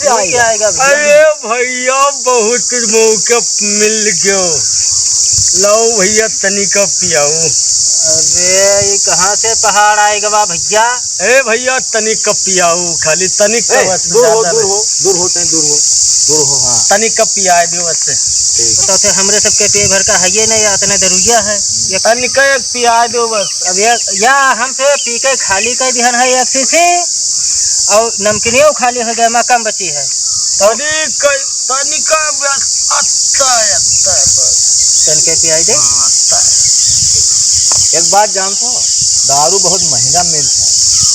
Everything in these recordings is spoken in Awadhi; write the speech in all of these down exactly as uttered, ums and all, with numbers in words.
क्या आएगा भैया? अरे भैया, बहुत मौका मिल गयो। लाओ भैया, तनिका पियाओ। अरे, ये कहाँ से पहाड़ आएगा बा भैया? ए भैया, तनिका पियाओ, खाली तनिका ए, बस, दूर हो, ज्यादा दूर नहीं। हो, दूर हो, तनी दूर हो, दूर हो, हाँ। तनिका पियाए दियो बस। ठीक। बताओ थे, हमरे सबके पेट भर का है ये नहीं, इतने दरुइया है। ये तनिका एक पियाए दियो बस। अब ये, या हम तो पी के खाली कर दिहन है एक शीशी, और नमकीनियो खाली हो गया, मा कम बची है। तो तनिका, तनिका बस, अच्छा है, अच्छा है बस। तनिका पियाई दे। हाँ, अच्छा है। एक बात जानत हो, दारू बहुत महंगा मिलत है,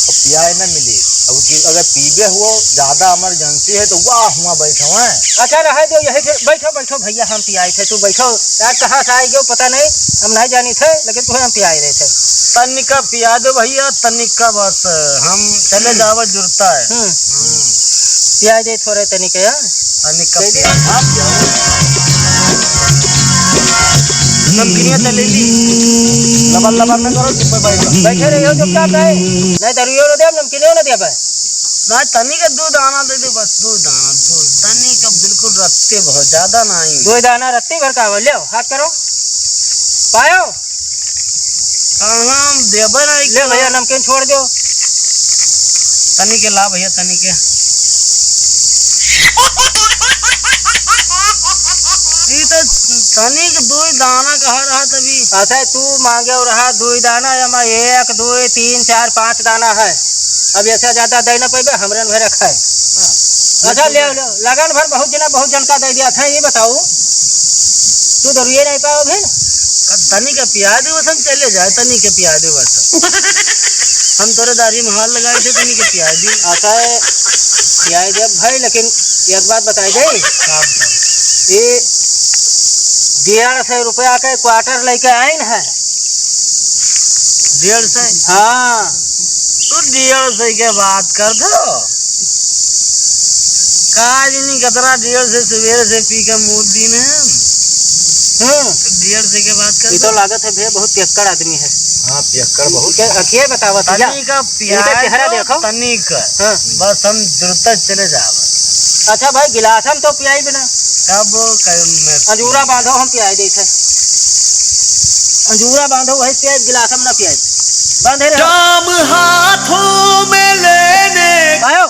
और पियाए न मिली। अब कि अगर पीबे हुओ, ज्यादा emergency है तो वाह, हुआं बैठो हैं। अच्छा, रहे दो, यही थे, बैठो, बैठो भैया, हम पियाई थे, तू बैठो। यार, कहाँ से आई गयो, पता नहीं, हम नहीं जानी थे, लेकिन तुम्हें हम पियाई रहे थे। तनिका पिया दो भैया, तनिका बस, हम चले जावे जुरता है। हम्म। हम्म। पियाई दे थोड़े तनिका, यार। तनिका दे दे। पिया दो। नमकीनिया तो ले ली। लबर लबर न करो, चुप बैठ जाओ। बैठे रहियो चुपचाप, नहीं। नहीं, दरुइयो न देब, नमकीनियो न देब। ना, तनी के दो दाना दे दे बस, दो दाना, दो। तनी के बिल्कुल रत्ते बहुत ज्यादा नहीं। दो दाना रत्ते भर का हो, ले आओ, हाथ करो। पायो? कहाँ हम देबे नहीं ले करो। भैया, नमकीन छोड़ दो। तनी के ला भैया, तनी के। ई तो तनी के दो ही दाना कहा रहा तभी। अच्छा, तू मांगे और रहा दो ही दाना, या मैं एक, दो, तीन, चार, पाँच दाना है। अब ऐसे ज्यादा दे ना पाएबे, हमरे में रखा है। हाँ। अच्छा, ले, ले, लगन भर बहुत जना, बहुत जन का दे दिया था, ये बताओ, तू दरुए नहीं पाओ फिर? तनी के पिया दे, बस हम चले जाए, तनी के पिया दे, बस। हम तोरे दाढ़ी में हाथ लगाए थे, तनी के पिया दे। अच्छा है, पिया दे भाई, लेकिन एक बात बताई दे। का बताई? ये डेढ़ सौ रुपया के quarter लेके आइन है। डेढ़ सौ? हाँ। तू डेढ़ सौ के बात कर दो। का जनी कतरा डेढ़ सौ सुबेरे से पी के मूत दिन है। हम्म। डेढ़ सौ के बात कर ये दो। तो लागत है भैया बहुत पियक्कड़ आदमी है। हाँ, पियक्कड़ बहुत। इनके अखिए बतावत है। तनी का इनका पियाए चेहरा दो, देखो। तनी का। हाँ। बस हम जुड़ते चले जावे। अच्छा भाई, गिलास हम तो पियाई बिना। तब कल मैं अंजूरा बांधो, हम पियाई देते। अंजूरा बांधो, वही पियाई, गिलास हम ना पियाई। बांधे रहो। जाम हाथों में लेने आयो।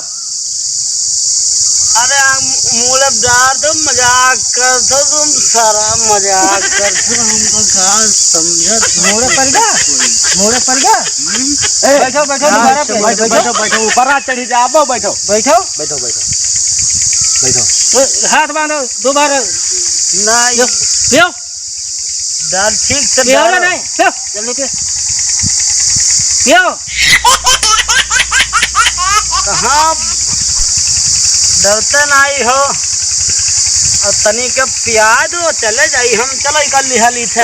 अरे, हम मूलब डार दो, मजाक कर दो तुम, सारा मजाक कर दो, हमको का समझत मोड़े पर गया? मोड़े पर गया? हम्म? ए, बैठो, बैठो, हाँ, दोबारा बैठो, बैठो, बैठो। बैठो, बैठो, ऊपर आ चढ़ी जा, अब बैठो। बैठो। बैठो, बैठो। बैठो। ओ, हाथ बांधो, दोबारा। नहीं। यो, यो। डाल ठीक से पियो ना डालो। नहीं, पियो, जल्दी पियो। पियो। कहाँ डरते नहीं हो? और तनी के पिया दो, चले जाई हम, चलो इका लिहा ली थे।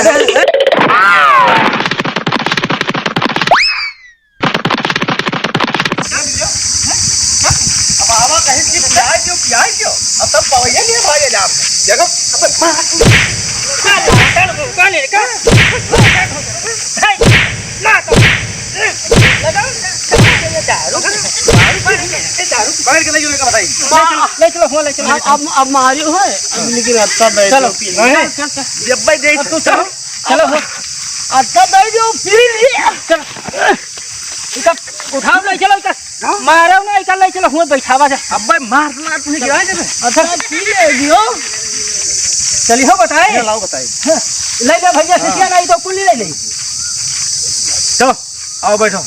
अब आवा कहीं कि पियाई क्यों, पियाई क्यों? अब तब पवैया नहीं भागे जा। देखो, अब मार। दारू, दारू, दारू, दारू, पकड़ के ले जाओ, इनका बताइए। ले चलो, ले चलो, हुआ ले चलो। अब, अब, अब मारियो है, अब लेकिन अब तब चलो, चल, चल, चल। जब भाई दे अब तू चलो, चलो, हुआ। अब तब भाई जो पी लिया। चलो। इका उठाओ, ले चलो, इका। हाँ? मारो ना, इका ले चलो, हुए बैठावा जा। अब्बे मार ना, तू गिरा दे। अच्छा, पी ले दियो। चलिए, हो बताए। ये लाओ, बताए। हाँ, ले ले भैया, हाँ। सिसिया नहीं तो कुल ले ले। चलो, आओ बैठो।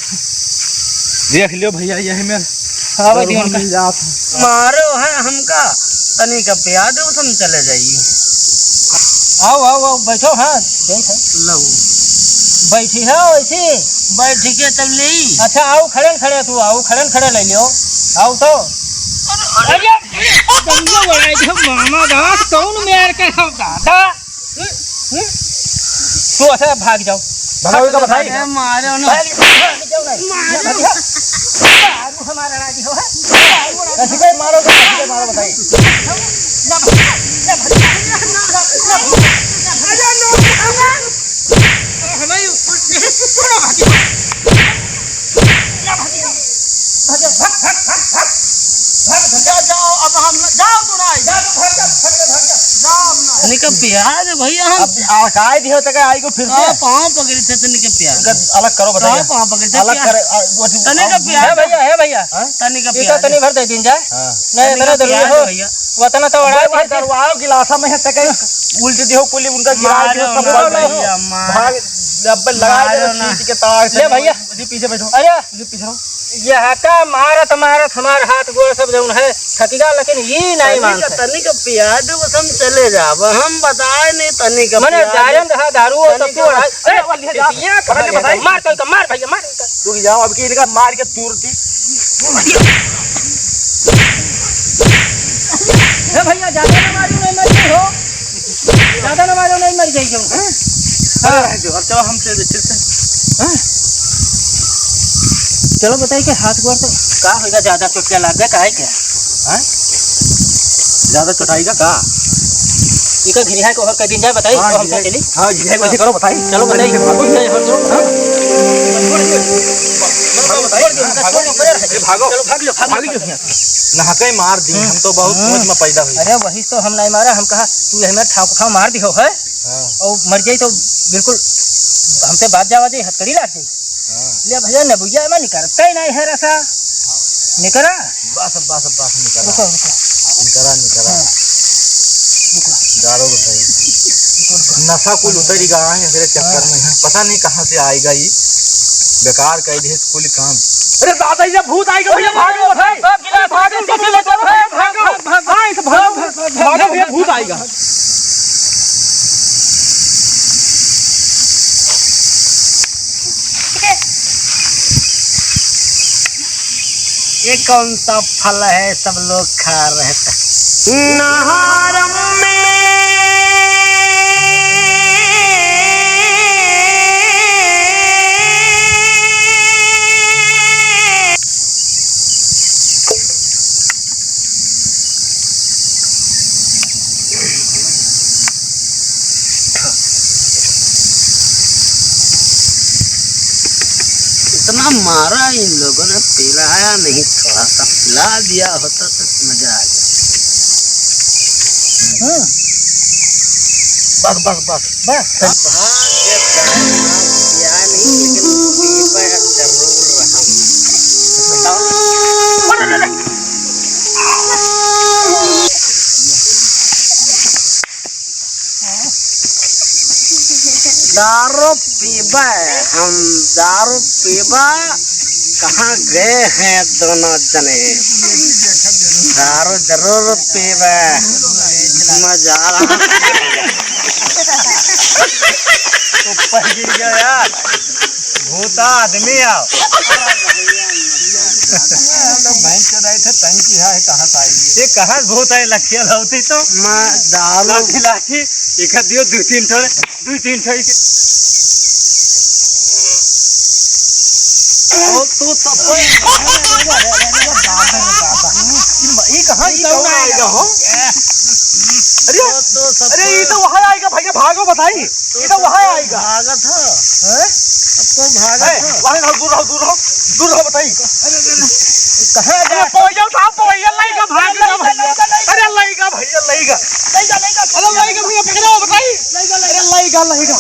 देख लियो भैया, यही में हाँ, भाई, दरुआ दियोन का। मिल जात है। मारो है हमका, तनी का प्याज उसम चले जाइए। आओ, आओ, आओ, बैठो, हाँ, बैठो। लो। बैठी है वैसे? बैठी के तब ले। अच्छा, आओ, खड़े न खड़े तू, आओ, खड़े न खड़े ले लियो। आओ तो। अरे, अरे, दंगा बढ़ाई दे, मामा दास, कौन मेर के सब दादा? हम्म, हम्म। तू अच्छा भाग जाओ। भगाओ इनका, बताइए। अरे, मारो ना। भाग जाओ ना। मारो। मारो। दारू हमारा राजी हो है। ऐसे कोई मारो तो, ऐसे कोई मारो, बताइए। भाग, भाग, भाग, भाग। भाग, भाग, भाग, भाग। भाग, भाग, जाओ, अब हम तनिका प्यार है भैया, हम अब आ, काय दिहो तक आई को फिर से? हाँ, पाँव पकड़ी थे, तनिका प्यार। इनका अलग करो, बताइए। हाँ, पाँव पकड़ी थे, अलग प्यार। करे, आ, वो तनिका प्यार। है भैया, है भैया। हाँ? तनिका प्यार। तनी भर दे दीन जाए। हाँ। नहीं, तनिका इतना जरूरी प्यार हो। है भैया। वो इतना तो अड़ा भाई, भाई, दिया। दरवाओ गिलासा में है तक उल्ट दिहो, कुली उनका गिरा मारो दिहो, सब ना बोल रहे हो। भैया, मारो। भाग, अब लगा दे, मारो ना। खींच के तार से ले भैया। जी, पीछे बैठो। अरे। जी, पीछे रहो। यहाँ का मारत मारत हमार हाथ गोड़ सब जौन है थकिगा, लेकिन ई नहीं तनिक, मानत है। तनिक प्यार दे, बस हम चले जाब, हम बताए नहीं, तनिक मने प्यार दे। जायन रहा दारू और तनिक सब क्यों बस। अरे, अरे, वाली है, जा। ये पकड़ के बताइए। मार तो इनका, मार भैया, मार इनका। रुक जाओ, अब की इनका मार के तूरती। ए भैया, ज्यादा ना मारियो, नहीं मर गई हो। ज्यादा ना मारियो, नहीं मर गई हो। हाँ? हाँ, जो, अब चलो हम चल दे, फिर से। हाँ? चलो बताइए कि हाथ गोड़ तो का होगा, ज्यादा चोटिया लाग गया, काहे क्या? हाँ? ज्यादा चोटाई का का? इका घिरिया को और कह दिन जाए, बताइए, हाँ, तो हम घिरिया, चली। हाँ, घिरिया को ऐसे करो, बताइए। चलो, बताइए। हाँ। चलो, चलो, चलो। अरे, भागो। चलो, भाग लो, भाग लो। भाग लो। नहके मार दी, हम तो बहुत हाँ। सोच में पैदा हुई। अरे, वही तो हम नहीं मारा, हम कहा, तू हमें ठाक उठा मार दिहो है। हाँ। और मर जाई तो बिल्कुल हमसे बात जावा दे, हथकड़ी लाग जाई। हाँ। ले भैया, नबुइया में निकरता ही नहीं है रसा। निकरा। बस, बस, बस, निकरा। रुको, रुको। निकरा, निकरा। हाँ। रुको। दारू बताइए। रुको, रुको। नशा कुल उतरी गा है, मेरे चक्कर हाँ। में है। पता नहीं कहाँ से आएगा ये। बेकार कर दिए कुल काम। अरे दादा, ये भूत आएगा भैया, भागो, भाई। भागो, भागो, भागो, भागो, भागो, भागो, भागो, भागो, भागो, भागो, भैया, भूत आएगा। ये कौन सा फल है, सब लोग खा रहे थे? नहारम में। इतना मारा इन लोगों ने, पिलाया नहीं, थोड़ा सा पिला दिया होता तो मजा आ जाता। हाँ। बस, बस, बस, बस। अब भाग गया, भाग गया नहीं, लेकिन पीपा जरूर रहा। दारू पीबे, हम दारू पीबे, कहाँ गए हैं दोनों जने? दारू जरूर पीबे, मजा आ रहा। ऊपर गिर गया यार। भूता आदमी आओ। हम लोग भैंस चराई थे, टंकी है, कहाँ से आई? ये कहाँ से भूत है? लखिया लाउती तो। मैं दारू लाठी, लाठी, एक हाथ दियो, दो तीन ठो, दो तीन ठो। ओ, तू तो कोई। ये कहाँ, ये कौन आएगा हो? अरे, अरे, ये तो वहाँ आएगा भैया, भागो बताई। ये तो वहाँ आएगा। भागत हो। हैं? अब तो भागत ए, हो। वहाँ रहो, दूर रहो, दूर रहो, दूर रहो, बताई। अरे, अरे, अरे। कहाँ अरे, जा? पवैया उठाओ, पवैया लइका भाग रहा भैया। अरे, लइका भैया, लइका। लइका, लइका। अरे, लइका भैया, पकड़ो, बताई। लइका, लइका। अरे, लइका, लइका।